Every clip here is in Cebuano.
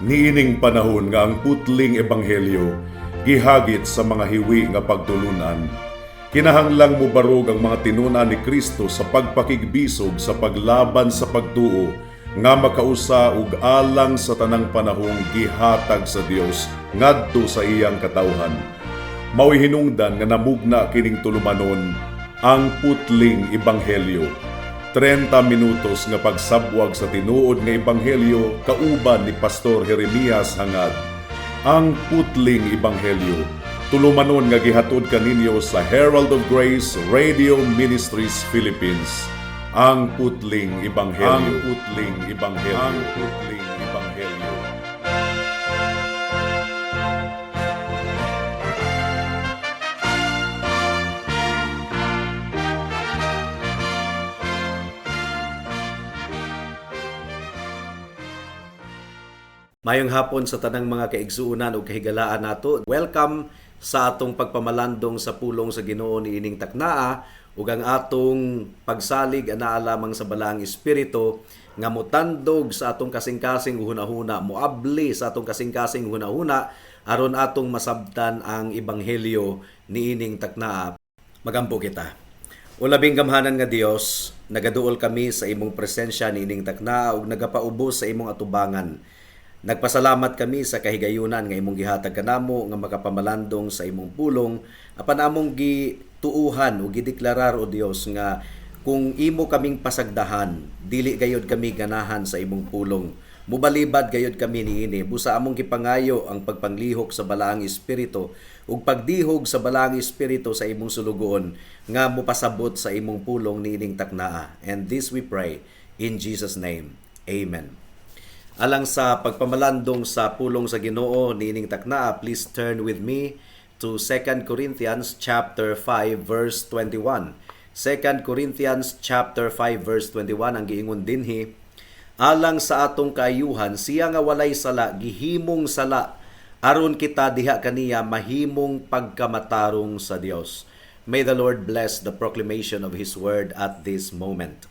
Niining panahon nga ang putling ebanghelyo gihagit sa mga hiwi nga pagtulunan, kinahanglang mubarog ang mga tinun-an ni Kristo sa pagpakigbisog sa paglaban sa pagtuo nga makausa ug alang sa tanang panahong gihatag sa Dios ngadto sa iyang katawhan. Mao'y hinungdan nga namugna kining tulumanon, Ang Putling Ebanghelyo. 30 minutos nga pagsabwag sa tinuod nga ebanghelyo kauban ni Pastor Jeremias Hangad. Ang Putling Ebanghelyo. Tulumanon nga gihatod kaninyo sa Herald of Grace Radio Ministries Philippines. Ang Putling Ebanghelyo. Ang Putling Ebanghelyo. Ang Putling Ebanghelyo. Mayong hapon sa tanang mga kaigsuonan ug kahigalaan nato. Welcome sa atong pagpamalandong sa pulong sa Ginoo niining taknaa ug ang atong pagsalig anaa lamang sa Balaang Espiritu nga motandog sa atong kasing-kasing hunahuna, moabli sa atong kasing-kasing hunahuna aron atong masabtan ang ebanghelyo niining taknaa. Magampo kita. O labing gamhanan nga Dios, nagaduol kami sa imong presensya niining taknaa ug nagapaubos sa imong atubangan. Nagpasalamat kami sa kahigayunan nga imong gihatag kanamo nga makapamalandong sa imong pulong apan among gituuhan o gideklarar, o Dios, nga kung imo kaming pasagdahan, dili gayod kami ganahan sa imong pulong. Mubalibad gayod kami niini. Busa among gipangayo ang pagpanglihok sa Balaang Espiritu ug pagdihog sa Balaang Espiritu sa imong sulugoon nga mopasabot sa imong pulong niining taknaa. And this we pray in Jesus' name. Amen. Alang sa pagpamalandong sa pulong sa Ginoo niining taknaa, please turn with me to 2 Corinthians chapter 5 verse 21. 2 Corinthians chapter 5 verse 21 ang giingon dinhi, alang sa atong kaayuhan, siya nga walay sala gihimong sala aron kita diha kaniya mahimong pagkamatarong sa Dios. May the Lord bless the proclamation of His word at this moment.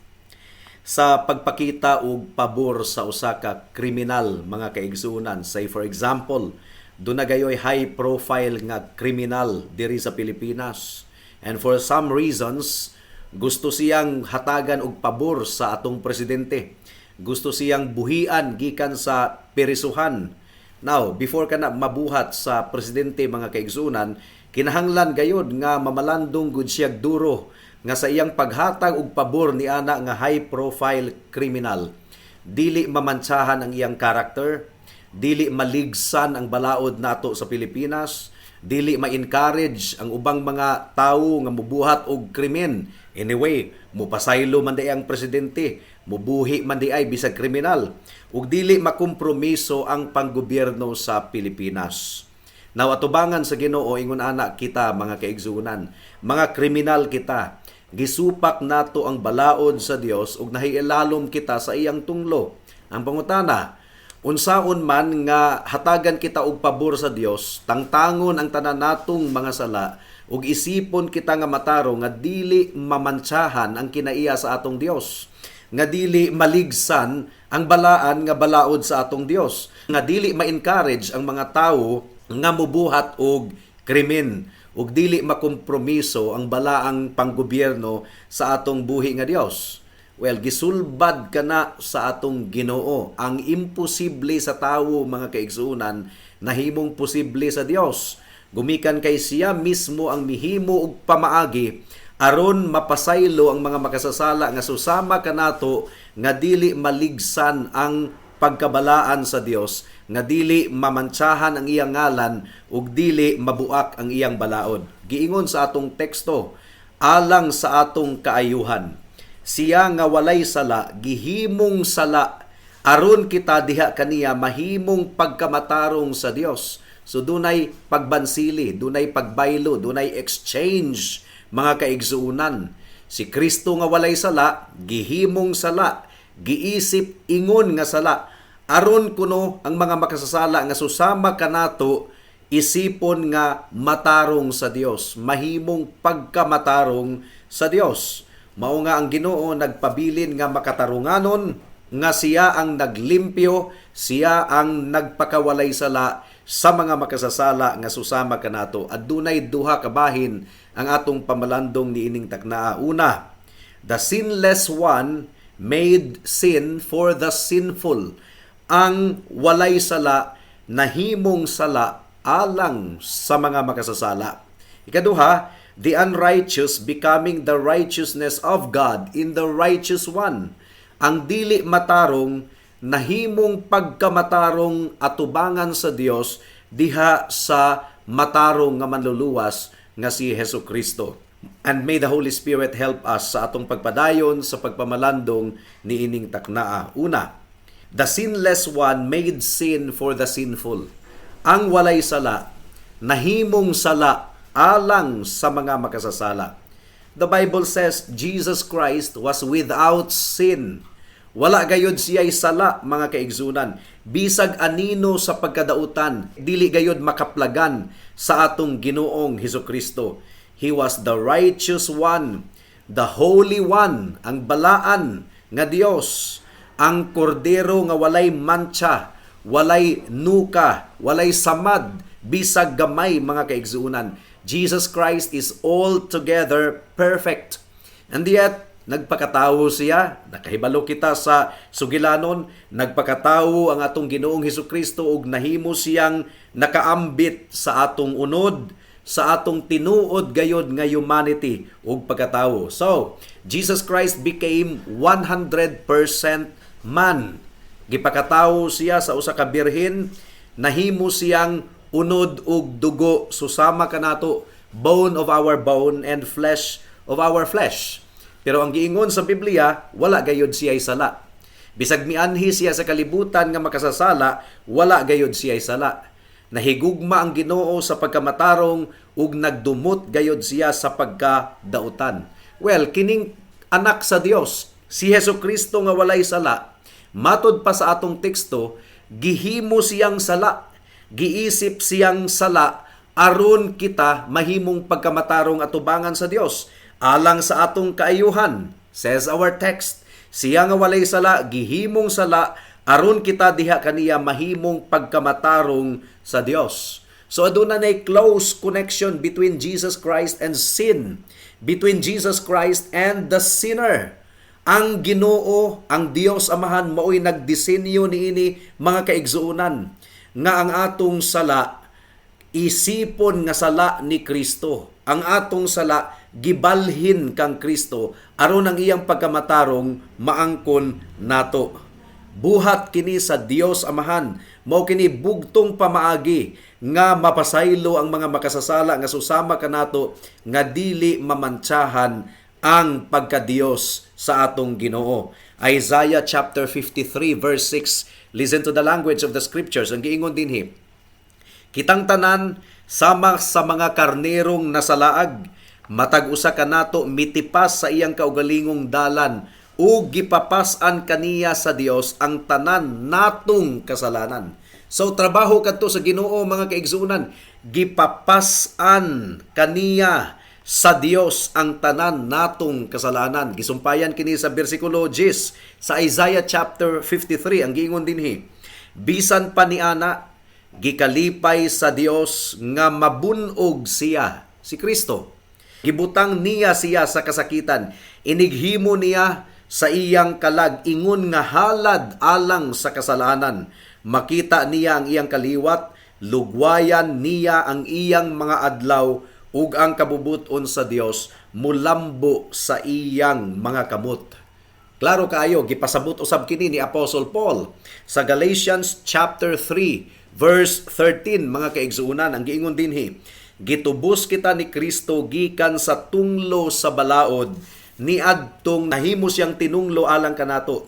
Sa pagpakita og pabor sa usa ka kriminal, mga kaigsuonan, say for example, duna gayoy high profile nga kriminal diri sa Pilipinas, and for some reasons gusto siyang hatagan og pabor sa atong presidente, gusto siyang buhian gikan sa perisuhan. Now, before kana mabuhat sa presidente, mga kaigsuonan, kinahanglan gayod nga mamalandong gud siya duro nga sa iyang paghatag og pabor ni ana nga high profile criminal, dili mamantsahan ang iyang karakter, dili maligsan ang balaod nato sa Pilipinas, dili ma-encourage ang ubang mga tawo nga mubuhat og krimen. Anyway, mupasaylo man di ang presidente, mubuhi man di ay bisag kriminal, ug dili makompromiso ang panggobyerno sa Pilipinas. Now, atubangan sa Ginoo, ingon ana kita, mga kaigsuonan, mga kriminal kita. Gisupak nato ang balaod sa Dios ug nahiilalom kita sa iyang tunglo. Ang pangutana, unsaon man nga hatagan kita og pabor sa Dios, tangtangon ang tanan natong mga sala ug isipon kita nga matarong nga dili mamantsahan ang kinaiya sa atong Dios, nga dili maligsan ang balaan nga balaod sa atong Dios, nga dili ma-encourage ang mga tawo nga mubuhat og krimen ug dili makompromiso ang balaang panggobyerno sa atong buhi nga Dios? Well, gisulbad kana sa atong Ginoo. Ang imposible sa tawo, mga kaigsuonan, nahimong posible sa Dios. Gumikan kay siya mismo ang mihimo og pamaagi aron mapasaylo ang mga makasasala nga susama kanato nga dili maligsan ang pagkabalaan sa Dios, nga dili mamantsahan ang iyang ngalan ug dili mabuak ang iyang balaod. Giingon sa atong teksto, alang sa atong kaayuhan, siya nga walay sala gihimong sala aron kita diha kaniya mahimong pagkamatarong sa Dios. So dunay pagbansili, dunay pagbaylo, dunay exchange, mga kaigsuonan. Si Kristo nga walay sala gihimong sala, giisip ingon nga sala aron kuno ang mga makasasala nga susama kanato isipon nga matarong sa Dios, mahimong pagkamatarong sa Dios. Mao nga ang Ginoo nagpabilin nga makatarunganon. nga siya ang naglimpyo, siya ang nagpakawalay sala sa mga makasasala nga susama kanato. Adunay duha ka bahin ang atong pamalandong niining taknaa. Una, the sinless one made sin for the sinful. Ang walay sala nahimong sala alang sa mga makasasala. Ikaduha, the unrighteous becoming the righteousness of God in the righteous one. Ang dili matarong nahimong pagkamatarong atubangan sa Dios diha sa matarong nga manluluwas nga si Hesus Kristo. And may the Holy Spirit help us sa atong pagpadayon sa pagpamalandong niining taknaa. Una, the sinless one made sin for the sinful. Ang walay sala, nahimong sala alang sa mga makasasala. The Bible says Jesus Christ was without sin. Wala gayod siya'y sala, mga kaigsunan. Bisag anino sa pagkadautan, dili gayod makaplagan sa atong Ginoong Hesus Kristo. He was the righteous one, the holy one, ang balaan nga Dios, ang kordero nga walay mantsa, walay nuka, walay samad, bisag gamay, mga kaigsunan. Jesus Christ is altogether perfect. And yet, nagpakatawo siya, nakahibalo kita sa sugilanon, nagpakatawo ang atong Ginoong Hesus Kristo ug nahimo siyang nakaambit sa atong unod, sa atong tinuod gayod nga humanity ug pagkatawo. So, Jesus Christ became 100% man. Gipakatawo siya sa usa ka birhen, nahimo siyang unod ug dugo susama kanato, bone of our bone and flesh of our flesh. Pero ang giingon sa Biblia, wala gayod siya sala. Bisag mianhi siya sa kalibutan nga makasasala, wala gayod siya sala. Nahigugma ang Ginoo sa pagkamatarong ug nagdumot gayod siya sa pagkadautan. Well, kining anak sa Dios, si Hesus Kristo nga walay sala, matod pa sa atong teksto, gihimo siyang sala, giisip siyang sala aron kita mahimong pagkamatarong atubangan sa Dios alang sa atong kaayuhan, says our text. Siya nga walay sala, gihimong sala aron kita diha kaniya mahimong pagkamatarong sa Dios. So aduna nay close connection between Jesus Christ and sin, between Jesus Christ and the sinner. Ang Ginoo, ang Dios Amahan, maoy nagdisenyo niini, mga kaigsuonan, nga ang atong sala isipon nga sala ni Kristo. Ang atong sala gibalhin kang Kristo aron ang iyang pagkamatarong maangkon nato. Buhat kini sa Dios Amahan. Mao kini bugtong pamaagi nga mapasaylo ang mga makasasala nga susama kanato nga dili mamantsahan ang pagka-Dios sa atong Ginoo. Isaiah chapter 53 verse 6. Listen to the language of the scriptures. Ang giingon dinhi: "Kitang tanan sama sa mga karnerong nasalaag. Matag usa kanato mitipas sa iyang kaugalingong dalan ug gipapas-an kaniya sa Dios ang tanan natong kasalanan." So trabaho kadto sa Ginoo, mga kaigsuonan, gipapas-an kaniya sa Dios ang tanan natong kasalanan. Gisumpayan kini sa bersikulo 10 sa Isaiah chapter 53. Ang giingon dinhi: "Bisan pa niana, gikalipay sa Dios nga mabunog siya," si Kristo. "Gibutang niya siya sa kasakitan. Inighimo niya sa iyang kalag ingon nga halad alang sa kasalanan. Makita niya ang iyang kaliwat, lugwayan niya ang iyang mga adlaw ug ang kabubuton sa Dios mulambo sa iyang mga kamot." Klaro kaayo gipasabot usab kini ni Apostle Paul sa Galatians chapter 3 verse 13, mga kaigsuonan. Ang giingon dinhi: "Gitubos kita ni Kristo gikan sa tunglo sa balaod niadtong nahimo siyang tinunglo alang kanato.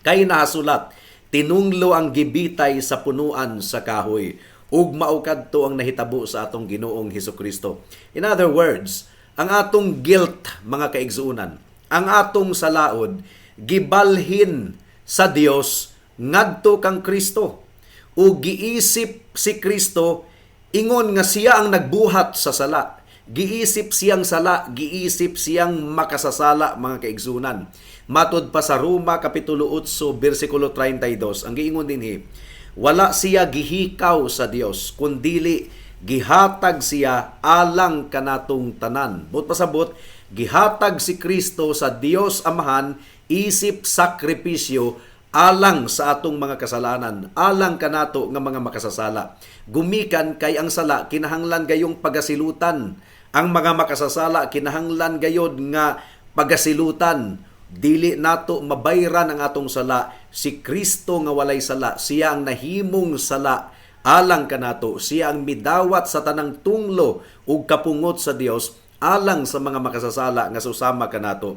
Kay nahasulat, tinunglo ang gibitay sa punuan sa kahoy." Ug mao kadto ang nahitabo sa atong Ginoong Hesus Kristo. In other words, ang atong guilt, mga kaigsuonan, ang atong salaod gibalhin sa Dios ngadto kang Kristo. Ug giisip si Kristo ingon nga siya ang nagbuhat sa sala. Giisip siyang sala, giisip siyang makasasala, mga kaigsunan. Matod pa sa Roma kapitulo 8 bersikulo 32, ang giingon dinhi, wala siya gihikaw sa Dios kundili gihatag siya alang kanatong tanan. Buot pasabot, gihatag si Kristo sa Dios Amahan isip sakripisyo alang sa atong mga kasalanan, alang kanato nga mga makasasala. Gumikan kay ang sala kinahanglan gayong pagasilutan. Ang mga makasasala kinahanglan gayod nga pagasilutan. Dili nato mabayran ang atong sala. Si Kristo nga walay sala, siya ang nahimong sala alang kanato. Siya ang midawat sa tanang tunglo ug kapungot sa Dios alang sa mga makasasala nga susama kanato.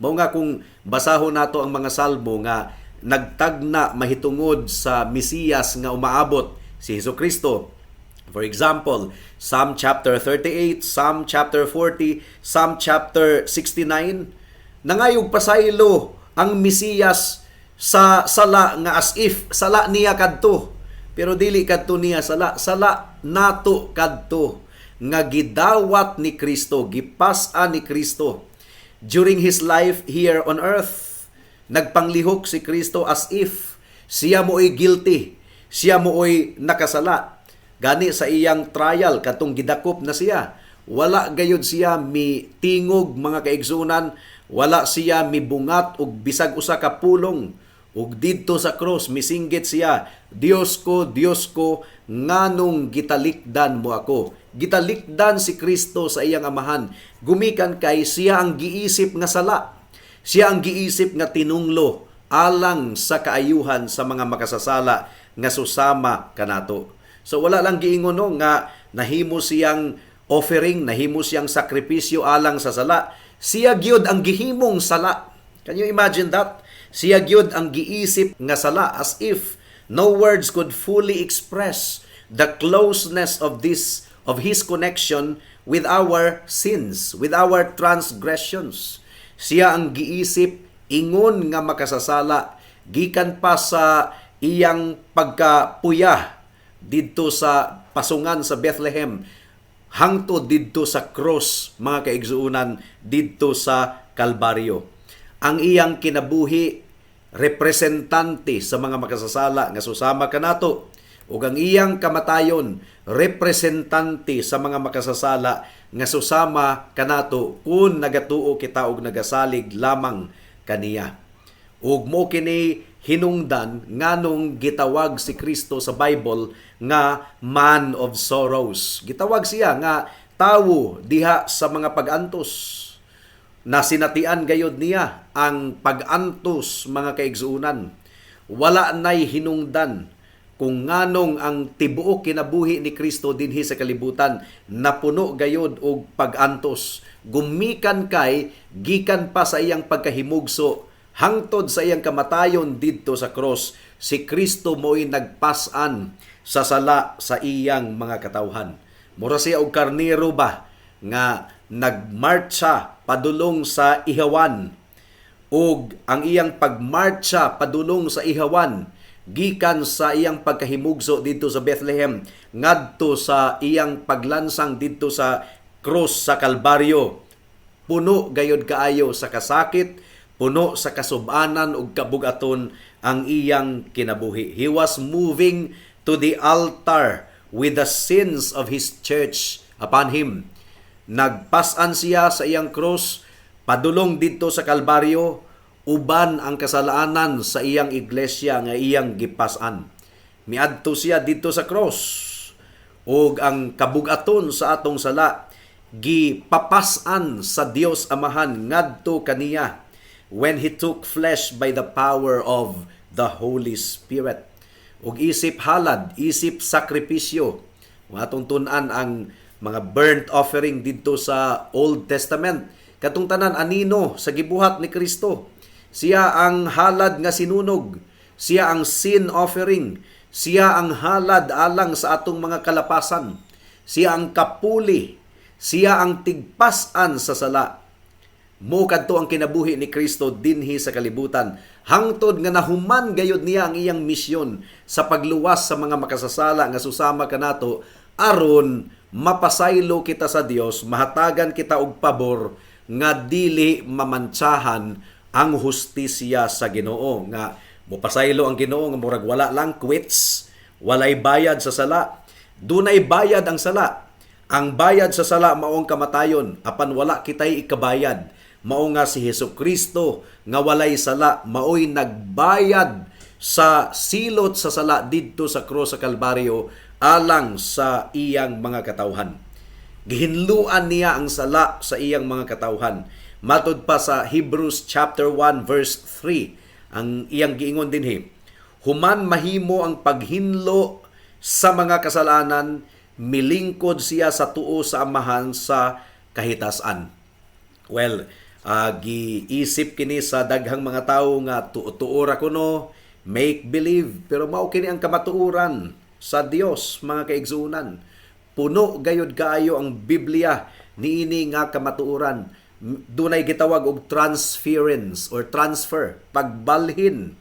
Mao nga kung basahon nato ang mga salmo nga nagtagna mahitungod sa Mesiyas nga umaabot, si Hesus Kristo. For example, Psalm chapter 38, Psalm chapter 40, Psalm chapter 69, nangayog pasaylo ang Mesiyas sa sala nga as if sala niya kadto. Pero dili kadto niya sala, sala nato kadto nga gidawat ni Kristo, gipas-an ni Kristo during his life here on earth. Nagpanglihok si Kristo as if siya mo'y guilty, siya mo'y nakasala. Gani sa iyang trial katong gidakop na siya, wala gayud siya mi tingog, mga kaigsunan, wala siya mibungat og bisag usa ka pulong. Ug didto sa cross misinggit siya, "Dios ko, Dios ko, nganong gitalikdan mo ako?" Gitalikdan si Kristo sa iyang Amahan. Gumikan kay siya ang giisip nga sala. Siya ang giisip nga tinunglo alang sa kaayuhan sa mga makasasala nga susama kanato. So wala lang giingon, no, nga nahimo siyang offering, nahimo siyang sakripisyo alang sa sala. Siya gyud ang gihimong sala. Can you imagine that? Siya gyud ang giisip nga sala, as if no words could fully express the closeness of his connection with our sins, with our transgressions. Siya ang giisip ingon nga makasasala gikan pa sa iyang pagkapuya didto sa pasungan sa Bethlehem hangtod didto sa cross, mga kaigsuonan, didto sa Kalbaryo. Ang iyang kinabuhi representante sa mga makasasala nga susama kanato ug ang iyang kamatayon representante sa mga makasasala nga susama kanato kung nagatuo kita og nagasalig lamang kaniya. Ug mo kini hinungdan nganong gitawag si Kristo sa Bible nga Man of Sorrows. Gitawag siya nga tawo diha sa mga pag-antos. Nasinatian gayod niya ang pag-antos, mga kaigsuunan. Wala nay hinungdan kung nganong ang tibuok kinabuhi ni Kristo dinhi sa kalibutan napuno gayod og pag-antos. Gumikan kay gikan pa sa iyang pagkahimugso hangtod sa iyang kamatayon didto sa cross, si Kristo mo'y nagpas-an sa sala sa iyang mga katawhan. Mura siya og karnero ba nga nagmarcha padulong sa ihawan, ug ang iyang pagmarcha padulong sa ihawan gikan sa iyang pagkahimugso didto sa Bethlehem ngadto sa iyang paglansang didto sa krus sa Kalbaryo, puno gayod kaayo sa kasakit, puno sa kasubanan ug kabugaton ang iyang kinabuhi. He was moving to the altar with the sins of his church upon him. Nagpasan siya sa iyang krus padulong didto sa Kalbaryo uban ang kasalanan sa iyang iglesia nga iyang gipas-an. Miadto siya didto sa cross ug ang kabugaton sa atong sala gipapas-an sa Dios Amahan ngadto kaniya when he took flesh by the power of the Holy Spirit. Ug isip halad, isip sakripisyo, kung atong tun-an ang mga burnt offering didto sa Old Testament, katong tanan anino sa gibuhat ni Kristo. Siya ang halad nga sinunog, siya ang sin offering, siya ang halad alang sa atong mga kalapasan, siya ang kapuli, siya ang tigpas-an sa sala. Mo kadto ang kinabuhi ni Kristo dinhi sa kalibutan hangtod nga nahuman gayud niya ang iyang misyon sa pagluwas sa mga makasasala nga susama kanato, aron mapasaylo kita sa Dios, mahatagan kita og pabor nga dili mamantsahan ang hustisya sa Ginoo, nga mopasaylo ang Ginoo nga murag wala lang, quits, walay bayad sa sala. Dunay bayad ang sala. Ang bayad sa sala mao ang kamatayon, apan wala kitay ikabayad. Mao nga si Hesus Kristo nga walay sala maoy nagbayad sa silot sa sala didto sa krus sa Kalbaryo alang sa iyang mga katawhan. Gihinluan niya ang sala sa iyang mga katawhan. Matud pa sa Hebrews chapter 1 verse 3, ang iyang giingon dinhi, human mahimo ang paghinlo sa mga kasalanan, milingkod siya sa tuo sa Amahan sa kahitasan. Well, giisip kini sa daghang mga tawo nga tuo-tuo ra kuno, make believe, pero mao kini ang kamatuoran sa Dios, mga kaigsuonan. Puno gayud kaayo ang Biblia niini nga kamatuoran. Dunay gitawag og transference or transfer, pagbalhin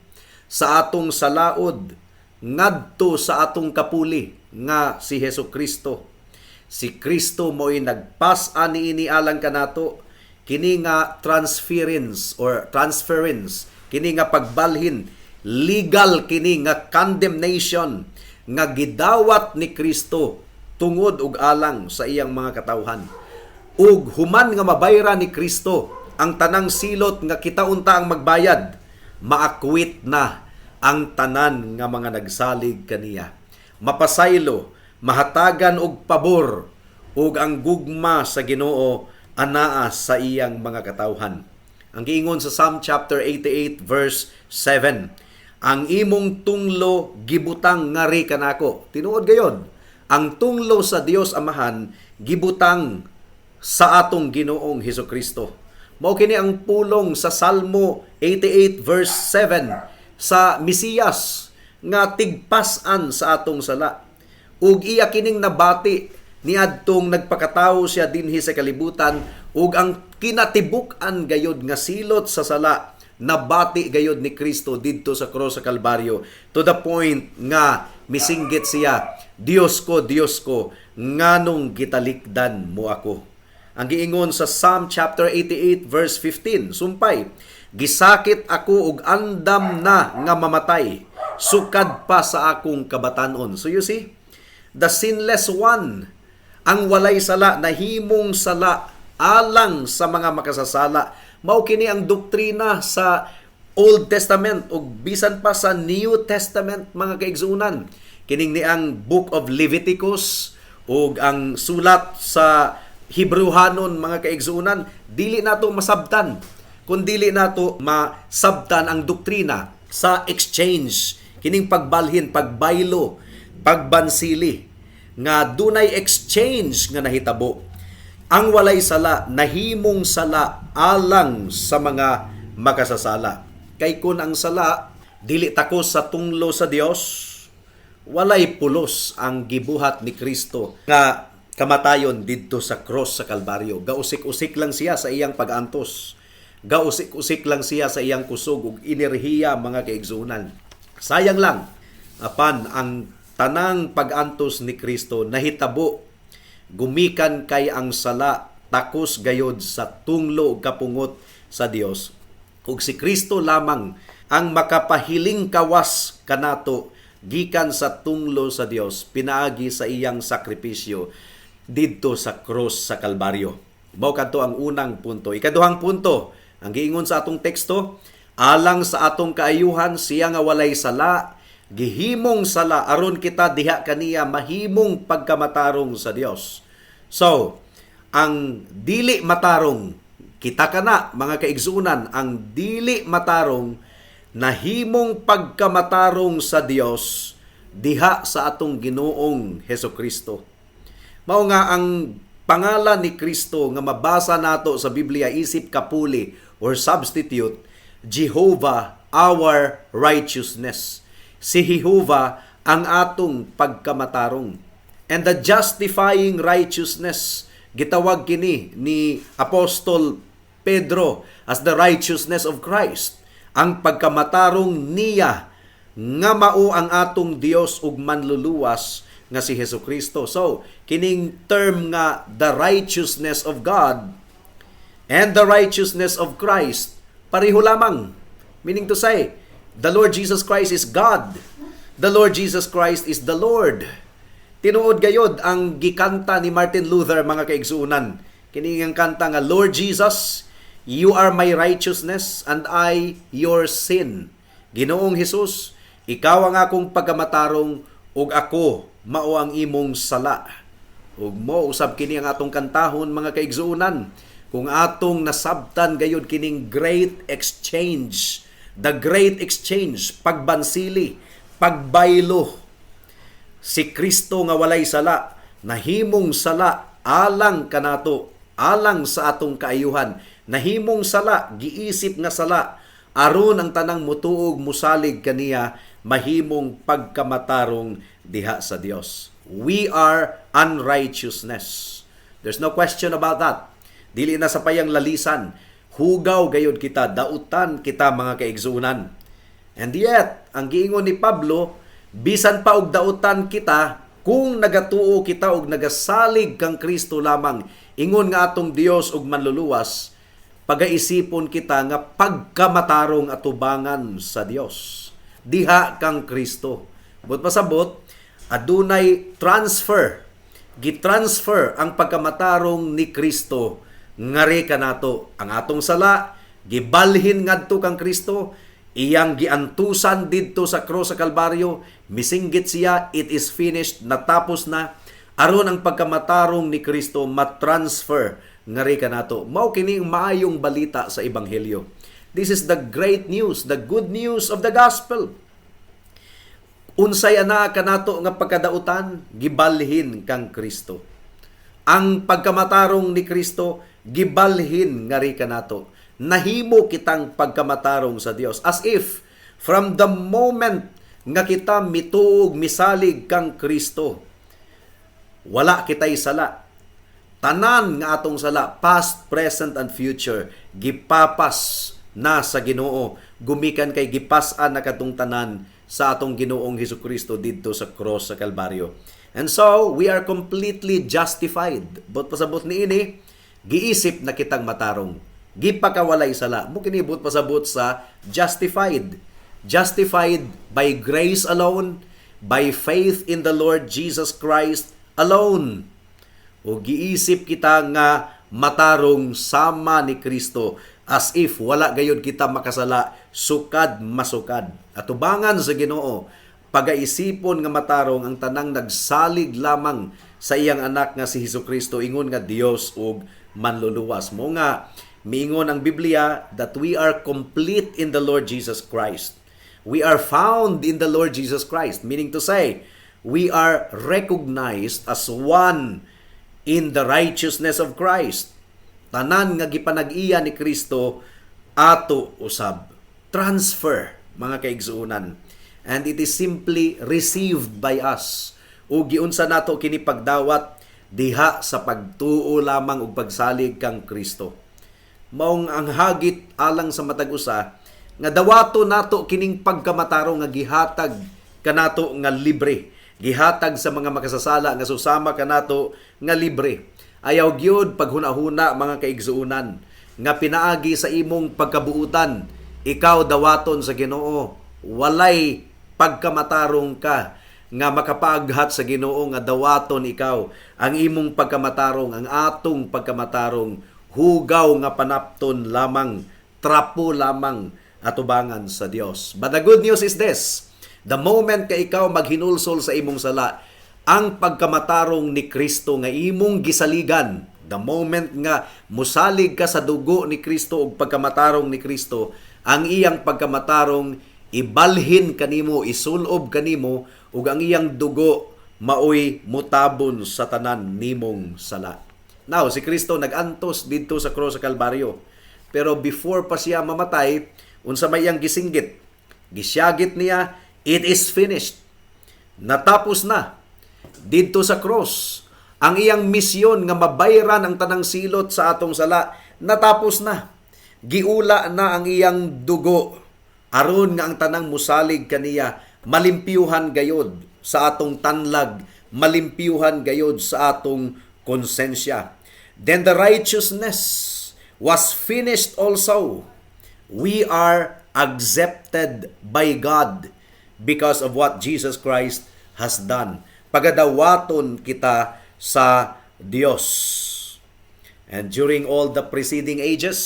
sa atong salaod ngadto sa atong kapuli nga si Hesus Kristo. Si Kristo mo'y nagpas-an niini alang kanato. Kini nga transference or transference, kini nga pagbalhin, legal kini nga condemnation nga gidawat ni Kristo tungod ug alang sa iyang mga katawhan. Ug human nga mabayra ni Kristo ang tanang silot nga kita unta ang magbayad, maakwit na ang tanan nga mga nagsalig kaniya. Mapasaylo, mahatagan og pabor ug ang gugma sa Ginoo anaa sa iyang mga katawhan. Ang giingon sa Psalm chapter 88 verse 7, "Ang imong tunglo gibutang ngari kanako." Tinuod gayon. Ang tunglo sa Dios Amahan gibutang sa atong Ginoong Hesus Kristo. Mao kini ang pulong sa Salmo 88 verse 7 sa Mesiyas nga tigpas-an sa atong sala. Ug iya kining nabati niadtong nagpakatawo siya dinhi sa kalibutan, ug ang kinatibuk-an gayod nga silot sa sala nabati gayod ni Kristo didto sa cross sa Kalbaryo, to the point nga misinggit siya, "Diyos ko, Diyos ko, nganong gitalikdan mo ako?" Ang giingon sa Psalm chapter 88 verse 15, sumpay, "Gisakit ako og andam na nga mamatay, sukad pa sa akong kabatanon." So you see, the sinless one, ang walay sala, nahimong sala alang sa mga makasasala. Mao kini ang doktrina sa Old Testament ug bisan pa sa New Testament, mga kaigsuonan. Kining ni ang Book of Leviticus ug ang sulat sa Hebrehanon, mga kaigsuonan, dili nato masabtan kung dili nato masabtan ang doktrina sa exchange, kining pagbalhin, pagbaylo, pagbansili nga dunay exchange nga nahitabo. Ang walay sala nahimong sala alang sa mga makasasala. Kay kun ang sala dili takos sa tunglo sa Dios, walay pulos ang gibuhat ni Kristo nga kamatayon didto sa cross sa Kalbaryo. Gausik-usik lang siya sa iyang pag-antos. Gausik-usik lang siya sa iyang kusog ug enerhiya, mga kaigsuonan. Sayang lang. Apan ang tanang pag-antos ni Kristo nahitabo gumikan kay ang sala takos gayod sa tunglo ug kapungot sa Dios. Ug si Kristo lamang ang makapahiling kawas kanato gikan sa tunglo sa Dios pinaagi sa iyang sakripisyo didto sa cross sa Kalbaryo. Mao kadto ang unang punto. Ikaduhang punto, ang giingon sa atong teksto, alang sa atong kaayuhan siya nga walay sala gihimong sala aron kita diha kaniya mahimong pagkamatarong sa Dios. So, ang dili matarong, kita kana, mga kaigsuonan, ang dili matarong nahimong pagkamatarong sa Dios diha sa atong Ginoong Heso Kristo. Mao nga ang pangalan ni Kristo nga mabasa nato sa Biblia isip kapuli or substitute, Jehovah our righteousness. Si Jehovah ang atong pagkamatarong. And the justifying righteousness, gitawag kini ni Apostol Pedro as the righteousness of Christ. Ang pagkamatarong niya nga mao ang atong Dios ug manluluwas nga si Jesu Kristo. So, kining term nga the righteousness of God and the righteousness of Christ, pareho lamang. Meaning to say, the Lord Jesus Christ is God. The Lord Jesus Christ is the Lord. Tinuod gayod ang gikanta ni Martin Luther, mga kaigsuonan. Kini ang kanta nga, "Lord Jesus, you are my righteousness and I your sin." Ginoong Hesus, ikaw ang akong pagkamatarong ug ako mao ang imong sala. Ug mo usab kini ang atong kantahon, mga kaigsuonan, kung atong nasabtan gayud kining great exchange, the great exchange, pagbansili, pagbaylo. Si Kristo nga walay sala, nahimong sala alang kanato, alang sa atong kaayuhan. Nahimong sala, giisip nga sala, aron ang tanang mutuog, musalig kaniya, mahimong pagkamatarong diha sa Dios. We are unrighteousness. There's no question about that. Dili na sa payang lalisan. Hugaw gayod kita, dautan kita, mga kaigsuonan. And yet, ang giingon ni Pablo, bisan pa og dautan kita, kung nagatuo kita og nagasalig kang Kristo lamang, ingon nga atong Dios ug manluluwas, pagaisipon kita nga pagkamatarong atubangan sa Dios diha kang Kristo. But pasabot, adunay transfer. Gitransfer ang pagkamatarong ni Kristo ngari kanato. Ang atong sala gibalhin ngadto kang Kristo, iyang giantusan didto sa krus sa Kalbaryo. Misinggit siya, "It is finished," natapos na, aron ang pagkamatarong ni Kristo matransfer ngari kanato. Mao kini ang maayong balita sa ebanghelyo. This is the great news, the good news of the gospel. Unsay ana kanato nga pagkadautan, gibalhin kang Kristo. Ang pagkamatarong ni Kristo, gibalhin ngari kanato. Nahimo kitang pagkamatarong sa Dios, as if from the moment nga kita mituog, misalig kang Kristo, wala kitay sala. Tanan nga atong sala, past, present and future, gipapas na sa Ginoo gumikan kay gipas-an na katong tanan sa atong Ginoong Hesus Kristo didto sa cross sa Kalbaryo. And so we are completely justified. But pasabot niini, giisip na kitang matarong, gipakawalay sala. Mo kini buot pasabot sa justified. Justified by grace alone, by faith in the Lord Jesus Christ alone, o giisip kita nga matarong sama ni Kristo, as if wala gayud kita makasala sukad masukad. Atubangan sa Ginoo, pagaisipon nga matarong ang tanang nagsalig lamang sa iyang anak nga si Hesus Kristo ingon nga Dios ug manluluwas. Mo nga miingon ang Biblia that we are complete in the Lord Jesus Christ. We are found in the Lord Jesus Christ, meaning to say, we are recognized as one in the righteousness of Christ. Tanan nga gipanag-iya ni Kristo, ato usab. Transfer, mga kaigsuonan. And it is simply received by us. O giunsa nato kini pagdawat? Diha sa pagtuo lamang ug pagsalig kang Kristo. Maong ang hagit alang sa matag usa nga dawato nato kining pagkamatarong nga gihatag kanato nga libre, gihatag sa mga makasasala nga susama kanato nga libre. Ayaw gyud paghuna-huna, mga kaigsuonan, nga pinaagi sa imong pagkabuutan ikaw dawaton sa Ginoo. Walay pagkamatarong ka nga makapaaghat sa Ginoo nga dawaton ikaw. Ang imong pagkamatarong, ang atong pagkamatarong, hugaw nga panapton lamang, trapo lamang atubangan sa Dios. But the good news is this: the moment ka ikaw maghinulsol sa imong sala, ang pagkamatarong ni Kristo nga imong gisaligan, the moment nga musalig ka sa dugo ni Kristo ug pagkamatarong ni Kristo, ang iyang pagkamatarong ibalhin kanimo, isulob kanimo, ug ang iyang dugo maoy mutabon sa tanan nimong sala. Now, si Kristo nag-antos didto sa cross sa Kalbaryo. Pero before pa siya mamatay, unsa may iyang gisinggit? Gisyagit niya, "It is finished." Natapos na. Didto sa cross, ang iyang misyon nga mabayran ang tanang silot sa atong sala, Natapos na. Giula na ang iyang dugo aron nga ang tanang musalig kaniya malimpyuhan gayod sa atong tanlag, malimpyuhan gayod sa atong konsensya. Then the righteousness was finished also. We are accepted by God because of what Jesus Christ has done. Pagadawaton kita sa Dios. And during all the preceding ages,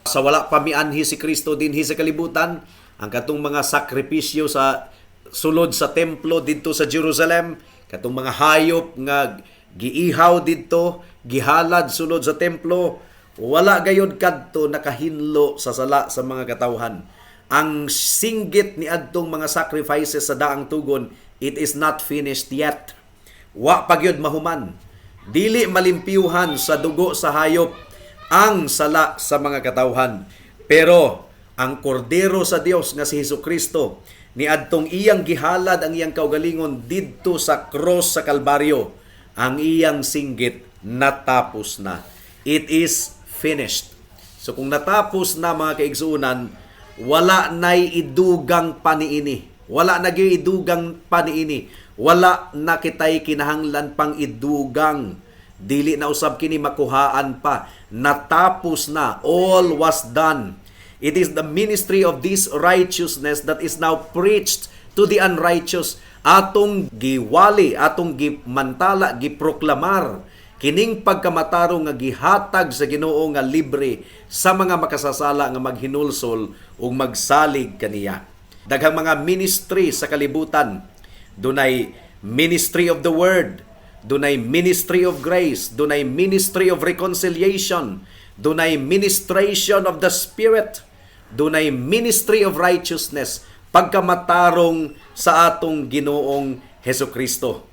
sa wala pa mianhi si Kristo dinhi sa kalibutan, ang katong mga sakripisyo sa sulod sa templo didto sa Jerusalem, katong mga hayop nga giihaw didto, gihalad sulod sa templo, wala gayod kadto nakahinlo sa sala sa mga katawhan. Ang singgit ni adtong mga sacrifices sa Daang Tugon, it is not finished yet. Wa pa gyud mahuman. Dili malimpyuhan sa dugo sa hayop ang sala sa mga katawhan. Pero ang kordero sa Dios nga si Hesus Kristo, niadtong iyang gihalad ang iyang kaugalingon didto sa cross sa Kalbaryo, ang iyang singgit, natapos na. It is finished. So kung natapos na, mga kaigsuonan, wala nay idugang paniini. Wala na gyud idugang paniini. Wala na kitay kinahanglan pang idugang. Dili na usab kini makuhaan pa. Natapos na. All was done. It is the ministry of this righteousness that is now preached to the unrighteous. Atong giwali, atong gimantala, giproklamar kining pagkamatarong nga gihatag sa Ginoo nga libre sa mga makasasala nga maghinulsol ug magsalig kaniya. Daghang mga ministry sa kalibutan. Dunay ministry of the word, dunay ministry of grace, dunay ministry of reconciliation, dunay ministration of the spirit, dunay ministry of righteousness, pagkamatarong sa atong Ginoong Hesus Kristo.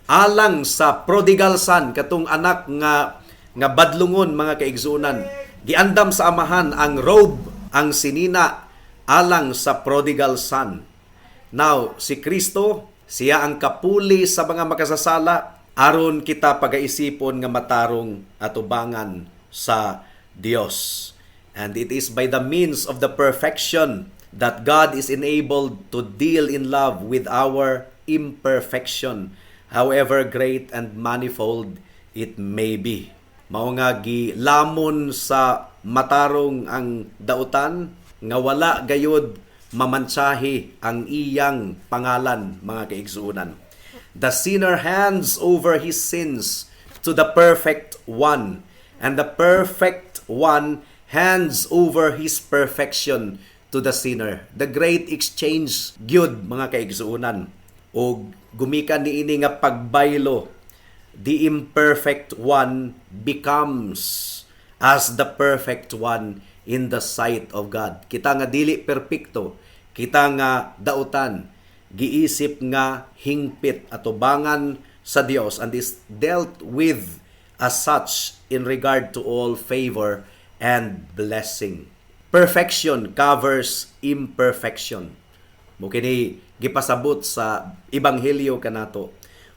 Alang sa prodigal son, katong anak nga nga badlungon, mga kaigsuonan, giandam sa amahan ang robe, ang sinina, alang sa prodigal son. Now, si Kristo, siya ang kapuli sa mga makasasala aron kita pagaisipon nga matarong atubangan sa Dios. And it is by the means of the perfection that God is enabled to deal in love with our imperfection, however great and manifold it may be. Mao nga gilamon sa matarong ang dautan nga wala gayod mamantsahi ang iyang pangalan, mga kaigsuonan. The sinner hands over his sins to the perfect one, and the perfect one hands over his perfection to the sinner. The great exchange gyud, mga kaigsuonan. Og gumikan niini nga pagbaylo, the imperfect one becomes as the perfect one in the sight of God. Kita nga dili perpekto, kita nga dautan, giisip nga hingpit atubangan sa Dios and is dealt with as such in regard to all favor and blessing. Perfection covers imperfection. Mao kini gipasabot sa ebanghelyo kanato.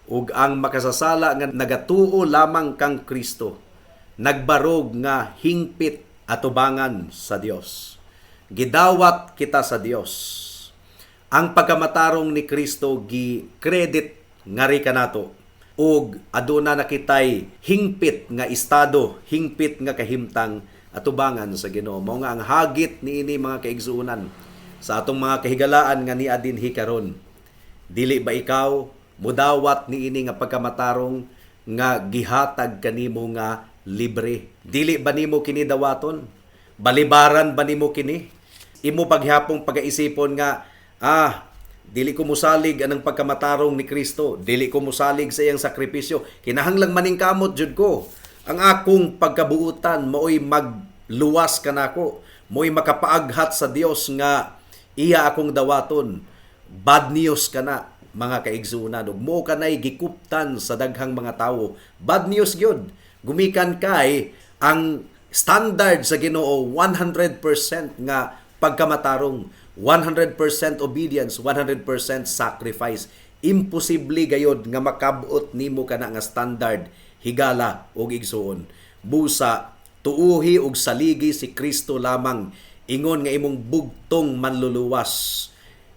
Ug ang makasasala nga nagatuo lamang kang Kristo, nagbarog nga hingpit atubangan sa Dios. Gidawat kita sa Dios. Ang pagkamatarong ni Kristo gi-credit ngari kanato ug aduna na kitay hingpit nga estado, hingpit nga kahimtang atubangan sa Ginoo. Mao nga ang hagit niini, mga kaigsuonan, sa atong mga kahigalaan nga nia dinhi karon. Dili ba ikaw mudawat niini nga pagkamatarong nga gihatag kanimo nga libre? Dili ba nimo kini dawaton? Balibaran ba nimo kini? Imo paghapong pagaisipon nga, "Ah, dili ko musalig anang pagkamatarong ni Kristo, dili ko musalig sa iyang sakripisyo. Kinahanglang maningkamot jud ko. Ang akong pagkabuutan maoy magluwas kanako, mo'y makapaaghat sa Dios nga iya akong dawaton." Bad news kana, mga kaigsuonan, ug mao kanay gikuptan sa daghang mga tawo. Bad news gyud. Gumikan kay ang standard sa Ginoo 100% nga pagkamatarong, 100% obedience, 100% sacrifice. Imposible gayod nga makabot nimo kana nga standard, higala og igsuon. Busa Tuuhi ug saligi si Kristo lamang ingon nga imong bugtong manluluwas.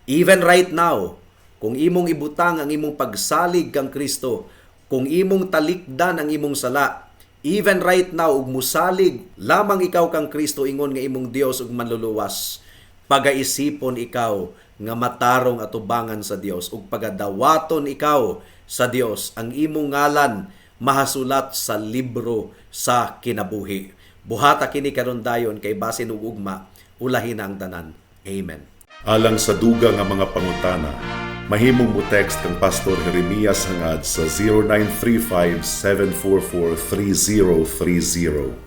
Even right now, kung imong ibutang ang imong pagsalig kang Kristo, kung imong talikdan ang imong sala, even right now ug musalig lamang ikaw kang Kristo ingon nga imong Dios ug manluluwas, pagaisipon ikaw nga matarong atubangan sa Dios ug pagadawaton ikaw sa Dios. Ang imong ngalan mahasulat sa libro sa kinabuhi. Buhata kini karon dayon kay basin ug ugma ulahi na ang tanan. Amen. Alang sa dugang nga mga pangutana, mahimong mo text kang Pastor Jeremias Hangad sa 0935 744 3030.